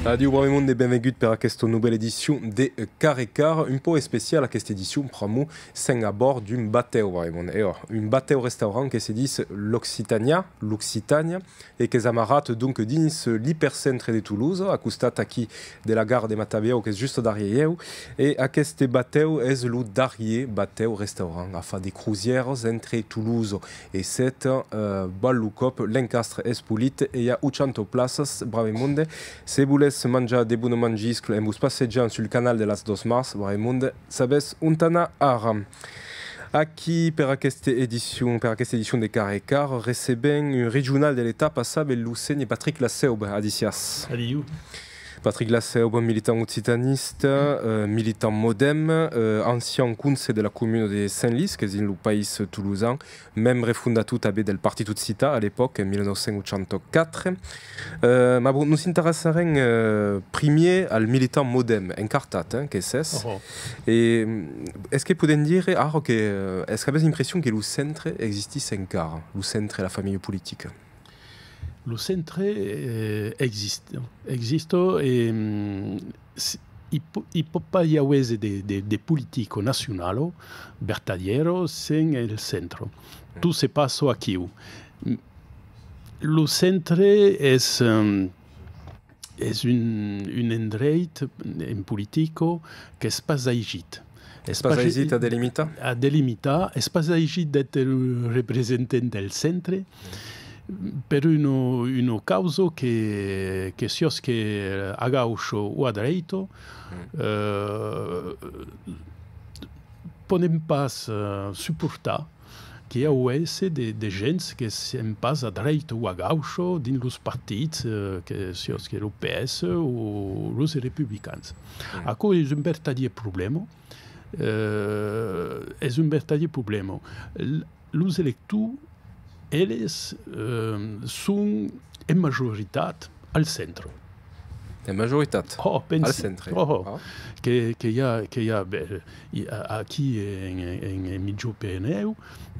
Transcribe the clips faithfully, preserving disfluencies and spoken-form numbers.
Adiu, brave monde, e benvengut per aquesta novèla edicion de Car e Car, un pauc especial aquesta edicion, pr'amor sèm a bòrd d'un batèu, brave monde. E ò, un batèu restaurant que se ditz l'Occitania, l'Occitania, e qu'es amarrat donc dins l'ipercentre de Tolosa, a costat aquí de la gara de Matabiau, qu'es just darrièr ieu, e aqueste batèu es lo darrièr batèu restaurant a far de crosièras entre Tolosa e Seta, eh, val lo còp, l'encastre es polit e i a ochanta plaças, brave monde. Se volètz manjar de bona mangiscla en vos passejant sul canal de las Dos Mars, brave monde, sabètz ont anar ara. Aquí, per aquesta edicion, per aquesta edicion de Car e Car, recebèm un regional de l'etapa, sabe, lo sénher Patrick Laseube, adissiatz. Adiu. Patrick Laseube, militant occitanista, eh, militant Modem, eh, ancian conse de la comuna de Sent Lis, qu'es dins lo país tolosan, membre fondator tanben del Partit Occitan a l'epòca, en mila nòu cents ochanta quatre. Eh, ma bon, nos interessarem, eh, primièr al militant Modem, encartat, eh, que s'es. E, mm, es que podèm dire, ara que, eh, es qu'avètz l'impression que lo centre existís encara, lo centre e la familha politica? Lo centre, eh, existe, existe e, mm, s-, i po-, i pòt pas i aver de, de, de politica nacionala vertadièra sens el centre. Tot se passa aquiu. Lo centre es, eh, es un, un endreit en politica qu'es pas aisit. Es pas aisit a delimitar? A delimitar, es pas aisit d'èstre lo representant del centre per una, una causa que, que siás que a gaucha o a dreita, eh, podèm pas, eh, suportar que i aguèsse de, de gents que sèm pas a dreita o a gaucha dins los partits, eh, que siás que lo P S o los republicans. Aquò es un vertadièr problèma. Eh, es un vertadièr problèma. L-, los electors, eles, eh, son en majoritat al centre. En majoritat, al centre. Oh, pensi, oh, que, que i a, que i a, ben, i a, aquí en, en, en Miègjorn Pirenèu,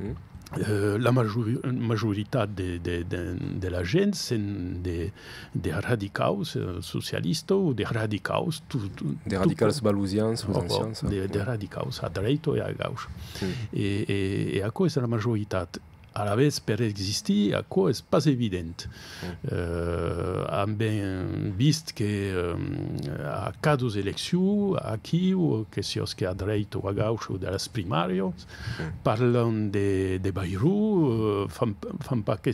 eh, la majori-, majoritat de, de, de, de la gent sèm de, de radicaus, eh, socialistas o de radicaus, tot, tot, de radicals valosians, o ancians, de, de radicaus a dreita e a gaucha. E, e, e aquò es la majoritat. Alavetz, per existir, aquò es pas evident. Eh, avèm vist que, eh, a cada eleccion, aquiu, que siás que a dreita o a gaucha o de las primàrias, parlan de, de Bayrou, eh, fan, fan pas que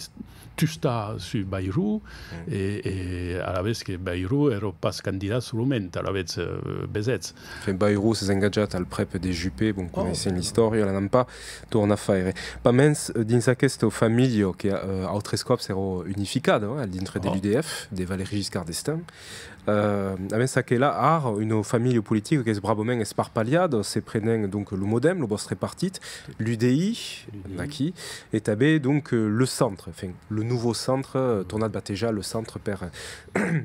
tustar sus Bayrou, e, e alavetz que Bayrou èra pas candidat solament, alavetz, eh, vesètz. Enfin, Bayrou s'es engatjat al prèp de Juppé, bon, coneissèm l'istòria, l'anam pas tornar faire. Pasmens, eh, dins aquesta familha que, eh, autres còps èra unificada, eh, al dintre de l'U D F, de Valéry Giscard d'Estaing, eh, avèm çaquelà ara una familha politica qu'es bravament esparpalhada, se prenèm donc lo Modem, lo vòstre partit, l'U D I, aquí, e tanben donc, eh, le centre, enfin, le nouveau centre, eh, tornat batejar le centre per, eh,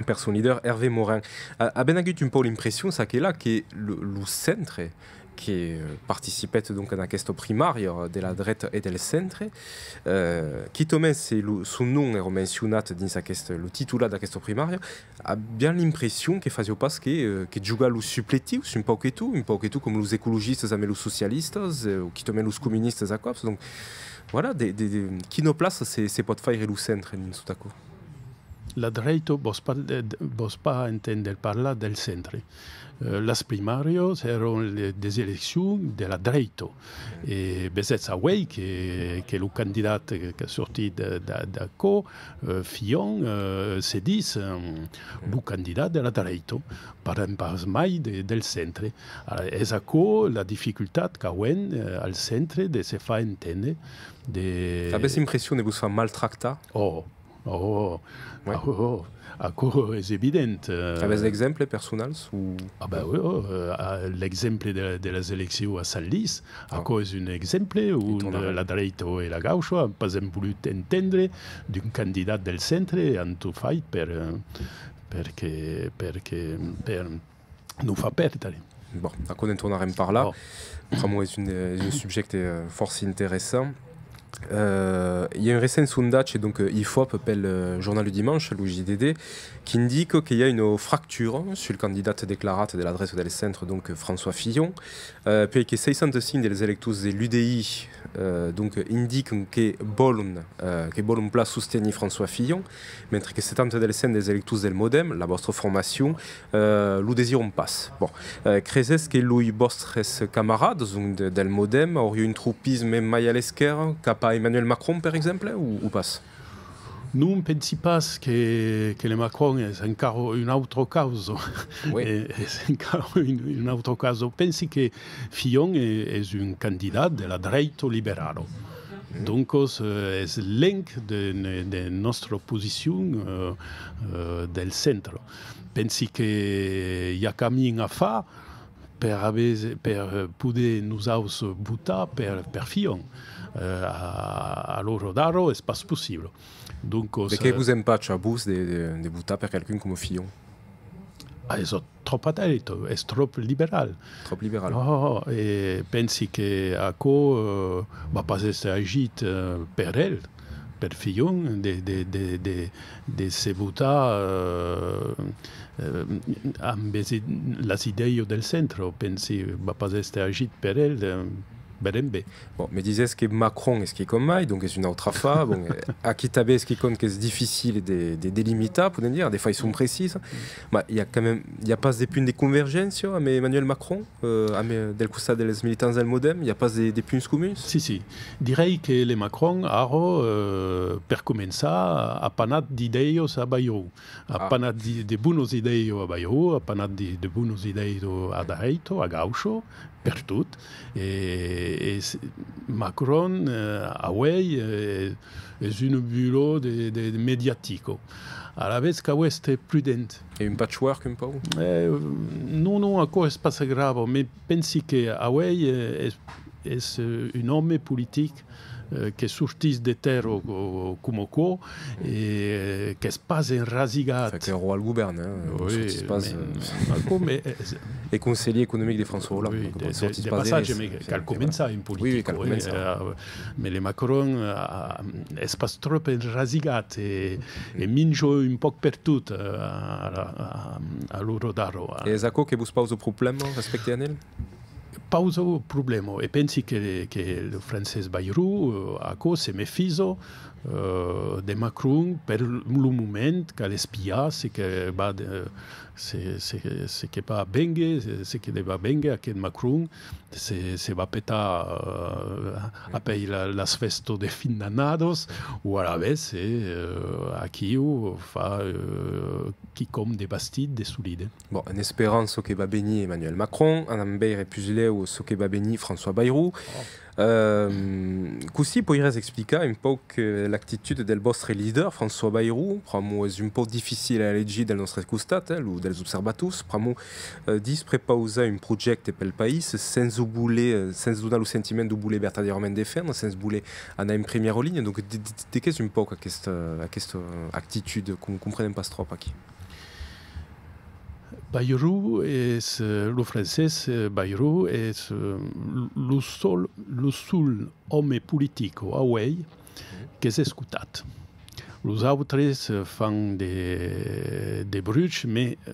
per son leader Hervé Morin. A-, avèm agut un pauc l'impression, çaquelà, que lo, lo centre, que, eh, participèt donc en aquesta primària de la dreta e del centre, eh, quitament se lo, son nom èra mencionat dins aqueste, lo titulat d'aquesta primària, aviam l'impression que fasiá pas que, eh, que jogar los supletius, un pauc e tot, un pauc e tot com los ecologistas amb los socialistas, eh, o quitament los comunistas a còps. Donc, voilà, de, de, de, quina plaça se, se pòt faire lo centre dins tot aquò? La dreita vòs pas, eh, vòs pas entendre parlar del centre. Eh, las primàrias èran le, des eleccions de la dreita. E vesètz auei que, que lo candidat que, que sortit de, de, d'aquò, eh, Fillon, eh, se ditz, eh, lo candidat de la dreita, parlem pas mai de, del centre. Ara, es aquò la dificultat qu'avèm, eh, al centre de se far entendre. De... Avètz l'impression de vos far maltractar? Oh, oh, oh, oh, aquò es evident, eh. Avètz d'exemples personals o... Ah ben, oui, oh, eh, l'exemple de, de las eleccions a Sent Lis, aquò es un exemple ont la dreita e la gaucha an pas volut entendre d'un candidat del centre e an tot fait per, eh, perque, perque, per nos far pèrdre. Bon, aquò ne'n tornarem parlar. Pr'amor es un, es un subjècte, eh, fòrça interessant. Eh, I a un recent sondatge, donc, eh, IFOP pel, eh, Jornal du Dimanche, lo J D D, qu'indica que i a una fractura sul candidat declarat de la dreta del centre, donc, eh, François Fillon. Eh, puèi que seissanta-cinc dels electors de l'U D I, eh, donc, indican que vòlon, eh, que vòlon plan sostenir François Fillon, mentre que setanta del cent dels electors del MoDem, la vòstra formacion, eh, lo desiron pas. Bon, eh, creses que los vòstres camaradas, donc, de, del MoDem, aurián un tropisme mai a l'esquèrra, cap a Emmanuel Macron, per exemple, o, o pas? Non, pensi pas que, que le Macron es encara una autra causa. Oui. Eh, es encara un, una autra causa. Pensi que Fillon e-, es un candidat de la dreita liberala. Doncas, eh, es luènh de, de, de nòstra posicion, eh, eh, del centre. Pensi que i a camin a far per aver, per, eh, poder nosaus votar per, per Fillon, eh, a, a l'ora d'ara es pas possible. Doncas, de qué, eh, vos empacha a vos de, de, de votar per qualqu'un coma Fillon? Ah, es tròp a dreita, es tròp liberal. Tròp liberal. Oh, e pensi que aquò, eh, va pas èsser agit, eh, per el, per Fillon, de, de, de, de, de se votar, eh, eh, amb es id-, las idèias del centre, pensi, va pas èsser agit per el, eh, ben, ben. Bon, me dises que Macron es quicòm mai, donc es un autre afar. Bon, eh, aquí tanben es quicòm qu'es dificil de, de delimitar, podèm dire, de faiçon precisa. Mas i a quand même, i a pas de punt de convergéncia amb Emmanuel Macron, eh, amb, eh, del costat dels militants del MoDem, i a pas de, de punts comuns? Si, si. Direi que le Macron, ara, eh, per començar, a panat d'idèias a Bayrou. A panat de, de bonas idèias a Bayrou, a panat de, de bonas idèias a dreita, a gaucha, pertot. E, e s-, Macron, eh, auei, eh, es una bula de, de, de mediatica. Alavetz cau èstre prudent. E un patchwork un pauc? Eh, non, non, aquò es pas grave, me pensi que auei, eh, es, es, eh, un òme politic, eh, que sortís de tèrra co-, coma aquò, e, eh, qu'es pas enrasigat. Fa que èra al govèrn, eh, oui, sortís pas, mais, eh, aquò, mais, eh, e conselhièr economic de François Hollande, oui, donc, de, sortís de, de pas passatge, d'eles, mais cal començar en politica, oui, oui, cal començar. Eh, mais le Macron, eh, es pas tròp enrasigat e, e minja un pauc pertot, eh, a, a, a l'ora d'ara. E es aquò que vos pausa problèma respècte a el? Pausa problèma, e pensi que, que lo Francés Bayrou, eh, aquò se mefisa, eh, de Macron per lo moment, cal espiar se que va de, se, se, se que va vénguer, se, se que va vénguer aqueth Macron, se, se va petar, eh, apèi la, las fèstas de fin d'annadas, o alavetz, eh, aquiu fa, eh, quicòm de bastit, de solide. Bon, en esperant çò que va venir Emmanuel Macron, anam veire puslèu çò que va venir François Bayrou. Ehm, cossí poiriás explicar un pauc, eh, l'actitud del vòstre leader, François Bayrou? Pr'amor es un pauc dificil a legir del nòstre costat, eh, lo dels observators, pr'amor, eh, ditz prepausar un projècte pel país sens o voler, eh, sens donar lo sentiment d'o voler vertadièrament defendre, sens voler anar en primièra linha. Donc, di-, di-, de qu'es un pauc aquesta, aquesta actitud? Com-, comprenem pas tròp aquí. Bayrou es, eh, lo francés, eh, Bayrou es, eh, lo sol, lo sol òme politic auei qu'es escotat. Los autres, eh, fan de, de bruch, mais, eh,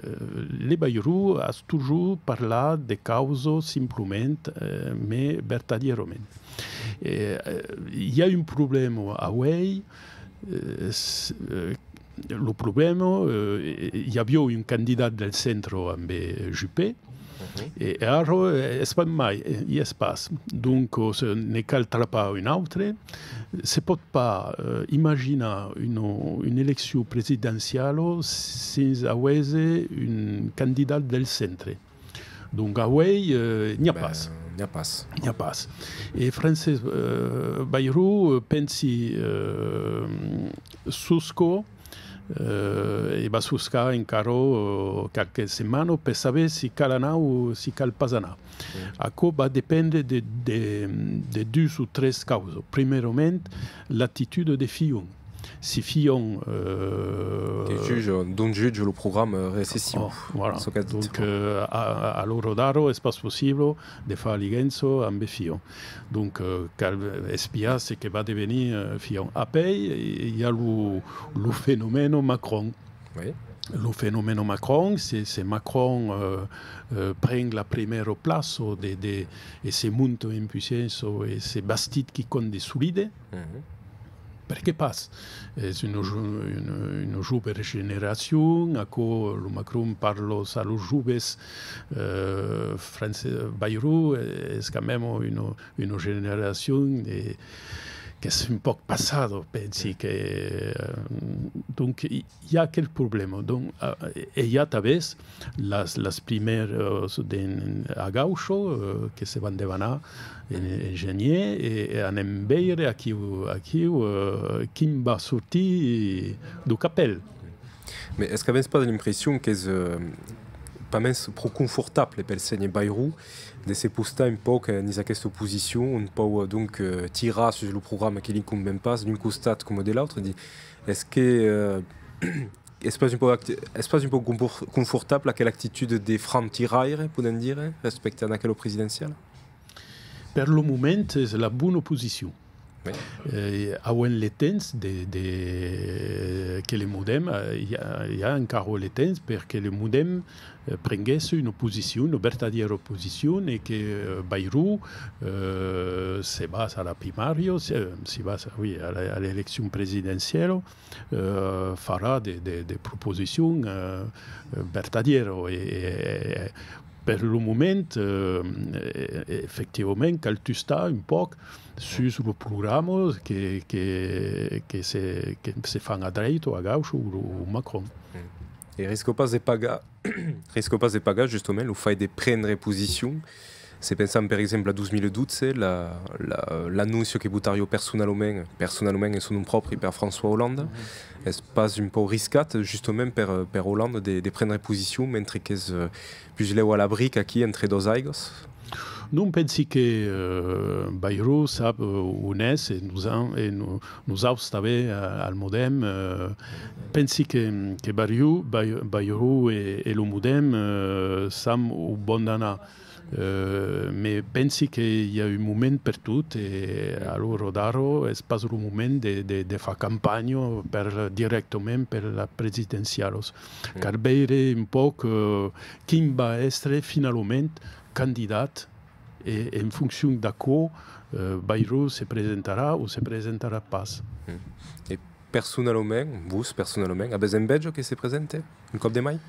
le Bayrou as totjorn parlat de causas simplament, eh, mais vertadièrament. E, eh, i a un problèma auei, eh, s-, eh, lo problèma, eh, i aviá un candidat del centre ambe Juppé, e, e ara, eh, es pas mai, eh, i es pas. Doncas, eh, ne cal trapar un autre. Se pòt pas, eh, imaginar una, una eleccion presidenciala sens auèse un candidat del centre. Donc, auei, eh, n'i a pas. N'i a pas. N'i a pas. E Francés, eh, Bayrou, eh, pensi, eh, sosca, eh, e va soscar encara, eh, qualques setmanas per saber si cal anar o si cal pas anar. Aquò va dependre de, de, de dus o tres causas. Primerament, l'actitud de Fillon. Si Fillon, euh, Que jutge, donc jutge lo programa recessiu. Oh, voilà. Çò qu'as dit. Donc, euh, a, a, a l'ora d'ara es pas possible de far aliança ambe Fillon. Donc, euh, cal espiar ce que va devenir, euh, Fillon. Apèi, i a lo, lo fenomèn Macron. Oui. Lo fenomèn Macron, se, se Macron, euh, euh, pren la primièra plaça de, de, e se monta en puissança e se bastit quicòm de solide, Mhm. Perqué pas? Es una jo-, una, una jovera generacion, aquò, lo Macron parla a los joves, euh, francés, Bayrou es quand même una, una generacion de, qu'es un pauc passada, pensi que, euh, donc, i, i a aquel problèma. Donc, euh, e i a tanben las, las primièras, euh, de, a gaucha, euh, que se van devanar en, en genièr, e, e anem veire aquiu, aquiu, euh, quin va sortir deu capèl. Mès es qu'avètz pas l'impression qu'es, euh, pas mens pro confortable pel sénher Bayrou de se postar un pauc, euh, dins aquesta oposicion, ont pòu, euh, donc, euh, tirar sus lo programa que li conven pas, d'un costat coma de l'autre, di-, es que, euh, es pas un pauc acti-, es pas un pauc confor-, confortable aquela actitud de franc tiraire, podèm dire, respècte a aquela presidenciala? Per lo moment, es la bona posicion. Oui. Eh, avèm le temps de, de, que le Modem, eh, i a, i a encara le temps per que le Modem, eh, prenguèsse una posicion, una vertadièra posicion, e que, eh, Bayrou, eh, se vas a la primària, se, se vas, oui, a la, a l'eleccion presidenciala, eh, farà de, de, de proposicions, eh, eh, vertadièras e, e, e per lo moment, eh, e-, efectivament, cal tustar un pauc sus lo programa que, que, que se, que se fan a dreita o a gaucha o, o Macron. Mm. E risca pas de pagar, risca pas de pagar justament lo fait de prendre posicion. Se pensam per exemple a dos mila dotze, la, la, l'anóncia que votariá personalament, personalament en son nom pròpri per François Hollande, es pas un pauc riscat justament per, per Hollande de, de prendre posicion, mentre qu'es, eh, puslèu a l'abric aquí entre doas aigas? Non, pensi que, eh, Bayrou sap, eh, ont es, e nos an-, e no-, nosaus tanben, eh, al Modem, eh, pensi que, que Bayrou, Bay-, Bayrou e, e lo Modem, eh, sap ont van anar. Eh, mès pensi que i a un moment per tot, e a l'ora d'ara es pas lo moment de, de, de far campanha per, dirèctament per las presidencialas. Mm. Cal veire un pauc, eh, quin va èstre finalament candidat, e en foncion d'aquò, eh, Bayrou se presentarà o se presentarà pas. Mm. E personalament, vos, personalament, avètz enveja que se presente un còp de mai?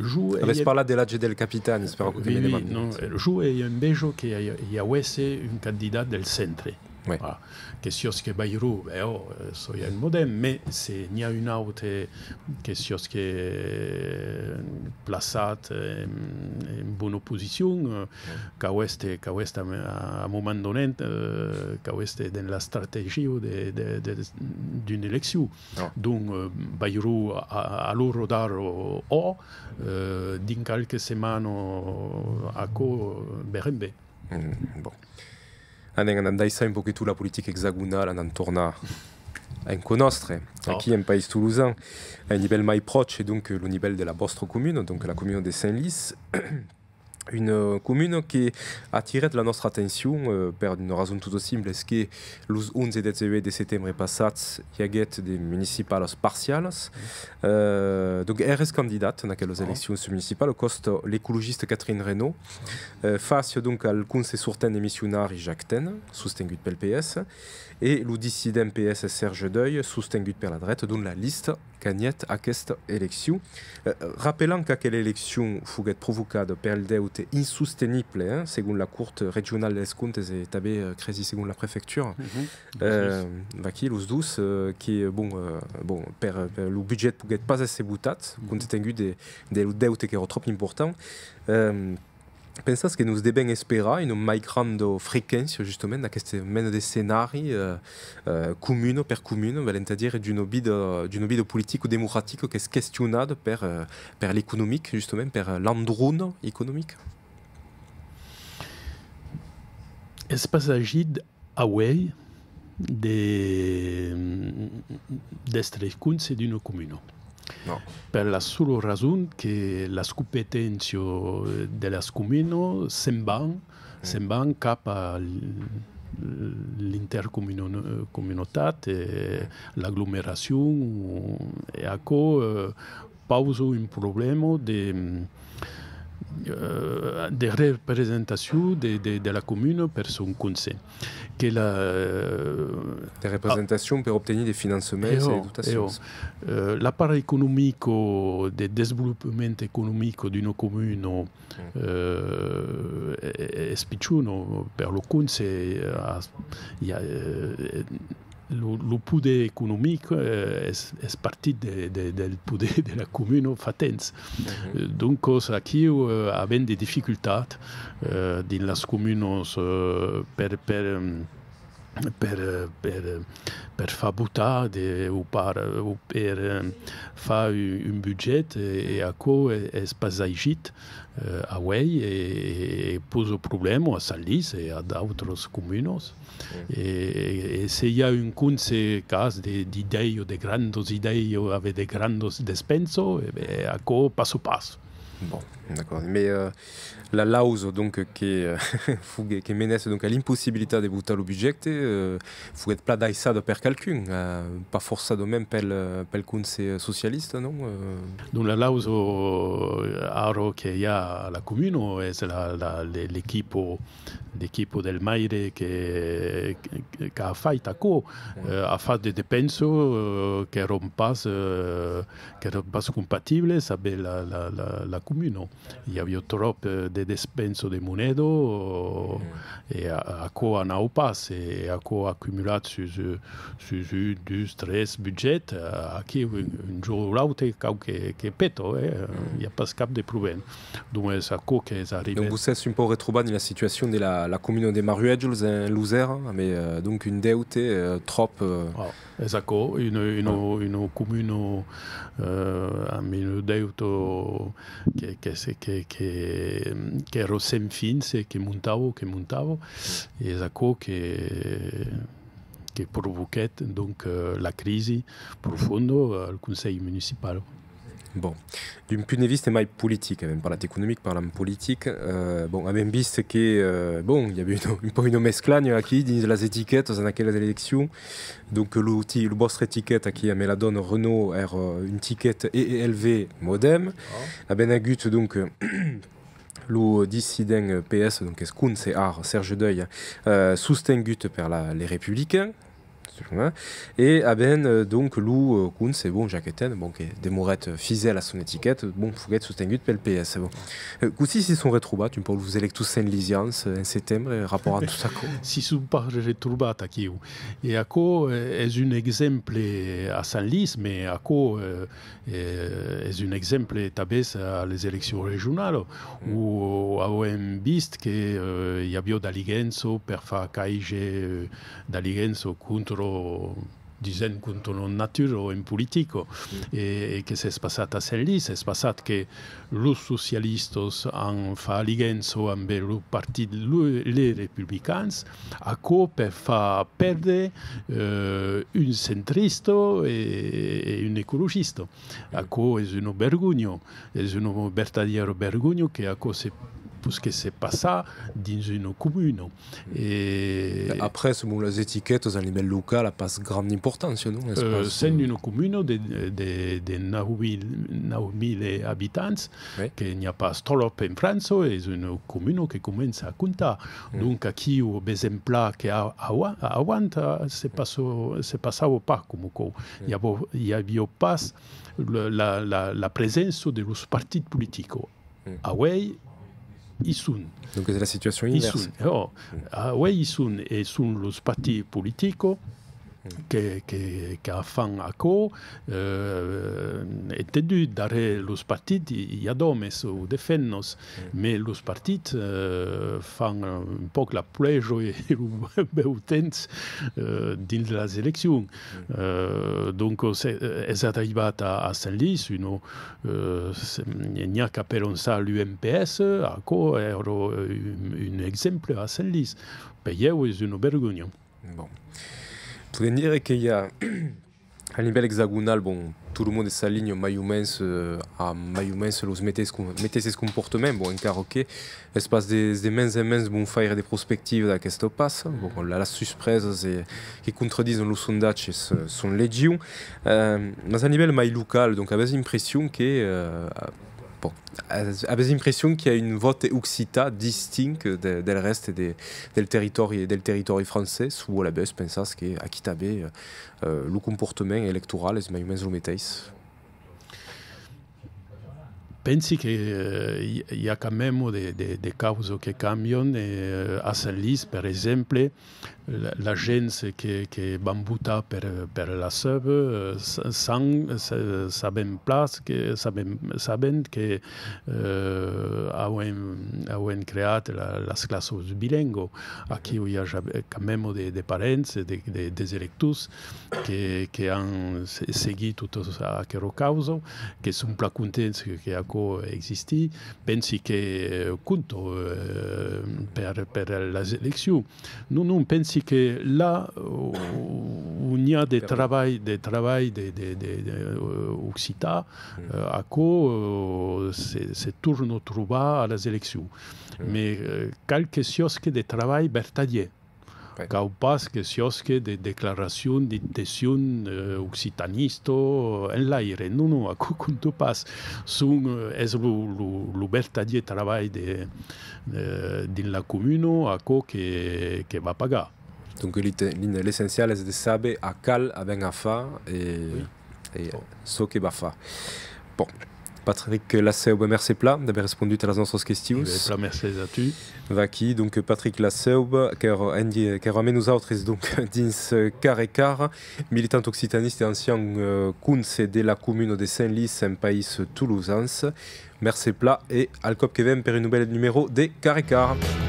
Jo... Avètz parlat de l'atge del capitani, es per aquò que me demandi. Oui, non, jo ai enveja que i, i avèsse un candidat del centre. Oui. Voilà. Que siás que Bayrou, ben, ò, eh, soi al Modem, mès se n'i a un aute, que siás que, eh, plaçat en, en bona posicion, eh, cau èstre, cau èstre a, a moment donat, eh, cau èstre dens l'estrategia de, de, de, d'una eleccion. Donc, eh, Bayrou a, a l'ora d'ara, ò, eh, dins qualques setmanas, aquò, verem ben. Mm, bon. Anem, anam daissar un poquet la politica exagonala, anam tornar en cò nòstre, aquí en País Tolosan, a un nivèl mai pròche, donc, lo nivèl de la vòstra comuna, donc la comuna de Sent Lis. Una comuna que atirèt la nòstra atencion, eh, per una rason tota simpla, es que los onze e dètz-e-uèch de setembre passats i aguèt de municipalas parcialas. Eh, donc, èretz candidat en aquelas eleccions municipalas, còsta l'ecologista Catherine Reynaud, eh, fàcia, donc, al conse sortent demissionari Jacques Ten, sostengut pel P S, e lo dissident P S Serge Deuil, sostengut per la dreta, dont la lista ganhèt aquesta eleccion. Eh, rapelam qu'aquela eleccion foguèt provocada pel deute insostenible, eh, segon la Cort Regionala dels Comptes e tanben, eh, cresi, segon la prefectura. Eh, vaquí los dos, eh, que, bon, eh, bon, per, per lo budget poguèt pas èsser votat, compte tengut de, de lo deute qu'èra tròp important. Eh, Pensas que nos devèm esperar una mai granda frequéncia, justament, d'aqueste mena de scenari, eh, eh, comuna per comuna, valent a dire d'una vida, d'una vida politica o democratica qu'es questionada per, eh, per l'economic, justament, per, eh, l'endron economic? Es pas agit auèi de, d'èstre conse d'una comuna. Non. Per la sola rason que las competéncias de las comunas se'n van, se'n van cap a l-, l'intercomunitat, eh, l'aglomeracion, e aquò, eh, pausa un problèma de, eh, de representacion de, de, de la comuna per son conse. Que la, eh, De representacion per obtenir de finançaments e de dotacions. Eh, la part economica, de desvolopament economic d'una comuna, eh, es pichona per lo conse, eh, i a, eh, lo, lo poder economic, eh, es, es partit de, de, del poder de la comuna fa temps. Eh, doncas, aquiu, eh, avèm de dificultats, eh, dins las comunas, eh, per, per, em, per, per, per far votar de, o par, o per, eh, far un, un budget, e, e aquò e-, es pas aigit, eh, auei, e, e posa problèma a Sant Lis e a d'autras comunas. E, e, e se i a un conse qu'as de, d'idèia, de grandas idèias, aver de grandas despensas, e ben, aquò passa pas. Bon, d'accord. Mais, euh, la lausa, donc, que, euh, foguèt, que menèsse, donc, a l'impossibilitat de votar lo budget, euh, foguèt plan daissada per qualqu'un, euh, pas forçadament pel, pel conse socialista, non? Euh. Donc, la lausa, euh, ara que i a a la comuna, es la, la, le-, l'equipa, l'equipa del maire que, que, qu'a fait aquò, euh, a fach de despensas, euh, qu'èran pas, euh, qu'èran pas compatibles amb la, la, la, la comuna. I aviá tròp, eh, de despensas de moneda, eh, e a-, aquò anava pas, e aquò acumulat sus, eh, sus un, dus, tres budgets, eh, aquí un, un jorn o l'autre cau que, que peta, eh, i a pas cap de problèma. Donc es aquò qu'es arribat. Donc vos sètz un pauc retrobat dins la situacion de la, la comuna de Maruèjols en Losèra, amb, eh, donc un deute, eh, tròp, eh, Es aquò, una, una, una comuna, eh, amb un deute que, que se, que, que, qu'èra sens fin e que montava, que montava. Es aquò que, que provoquèt, donc, eh, la crisi profonda al Conselh Municipal. Bon, d'un punt de vista mai politic, avèm parlat economic, parlam politic, eh, bon, avèm vist que, eh, bon, i aviá un, un pauc una mesclanha aquí dins las etiquetas en aquelas eleccions. Donc lo ti-, lo vòstre tiquet aquí amb la dòna Renaud èra un tiquet E E L V Modem. Avèm agut donc lo dissident P S, donc es conse ara, Serge Deuil, eh, sostengut per la, les Républicains. E avèm, eh, donc, lo, eh, conse, bon, Jacques Etienne, bon, que demorèt, eh, fidèl a son etiqueta, bon, foguèt sostengut pel P S, bon. Eh, cossí se son retrobats un pauc los electors sentlisians, eh, en setembre, rapòrt a tot aquò? Si son pas retrobats aquiu. E aquò, eh, es un exemple a Sant Lis, mas aquò, eh, Eh, es un exemple tanben a les eleccions regionalas, ont avèm vist que, eh, i aviá d'aliganças per far caige, eh, d'aliganças contra, disèm, contra la natura en politica, e, e que s'es passat a Sant Lis, es passat que los socialistas an fach aligança amb lo partit, lo, les Republicans, aquò per far pèrdre, eh, un centrista e, e un ecologista. Aquò es una vergonha, es una vertadièra vergonha que aquò se posquèsse passar dins una comuna. E après, bon, las etiquetas a nivèl local a pas granda importància, non? Es, eh, pas, sent una comuna de, de, de nòu mila, nòu mila abitants, que n'i a pas tròp en França, es una comuna que comença a comptar. Donc, aquí, o, per exemple, que a-, aua-, avant, se passa-, se passava pas coma aquò. I aviá, i aviá pas le, la, la, la preséncia de los partits politics. Auei, i son. Donc es la situacion inversa. I son, oh, auei i son, e son los partits politics que, que, que fan aquò, eh, entendut, darrèr los partits i, i a d'òmes o de femnas, mas los partits, eh, fan un pauc la pluèja e lo bèu temps, eh, dins las eleccions. Eh, donc, se, es arribat a, a Sent Lis, una, eh, se, n'i a qu'apèlan ça l'U M P S, aquò èra un, un exemple a Sent Lis. Per ieu es una vergonha. Bon. Podèm dire que i a A nivèl exagonal, bon, tot lo monde s'alinha mai o mens, eh, a mai o mens los meteis com-, meteisses comportaments, bon, encara que es pas de, de mens en mens bon faire de prospectiva d'aquesta passa. Bon, la, las suspresas, eh, que contradison los sondatges, eh, son legion. Eh, mas a nivèl mai local, donc, avètz l'impression que, eh, bon, avètz l'impression qu'i a un vòte occitan distinct de, del rèste de, del territòri, del territòri francés, o alavetz pensatz que aquí tanben, eh, eh, lo comportament electoral es mai o mens lo meteis? Pensi que, eh, i, i a quand même de, de, de causas que cambian, e, eh, a Saint-Lys, per exemple, la, la gents que, que van votar per, per la Seuve, eh, sa-, san-, sa-, saben plan que, saben, saben que, eh, avèm, avèm creat la, las classas bilinguas. Aquiu i a ja, quand même de, de parents, de, de, des electors que, que an se-, seguit tota aquera causa, que son plan contents que, que aquò existís. Pensi que, eh, compta, eh, per, per las eleccions. Non, non, pensi que là, o-, on i a de trabalh, de trabalh de, de, de, de, eh, occitan, eh, aquò, eh, se, se torna trobar a las eleccions. Mès, eh, cal que siasque de trabalh vertadièr. Cau pas que siasque de declaracion, d'intencion, eh, occitanista, eh, en l'aire. Non, non, aquò compta pas. Son, eh, es lo, lo, lo vertadièr trabalh de, eh, dins la comuna, aquò que, que va pagar. Donc, l'ite-, l'in-, l'essencial es de saber a qual avèm a far e, e çò que va far. Bon. Patrick Lasseuba, mercé plan d'aver respondut a las nòstras questions. E plan, mercés a tu. Vaquí, donc, Patrick Lasseuba, qu'èra en di-, qu'èra amb nosautres, donc, dins, eh, Cara e Cara, militant occitanista e ancian, eh, conse de la comuna de Saint-Lys en país tolosans. Mercé plan e al còp que ven per un novèl numèro de Cara e Cara.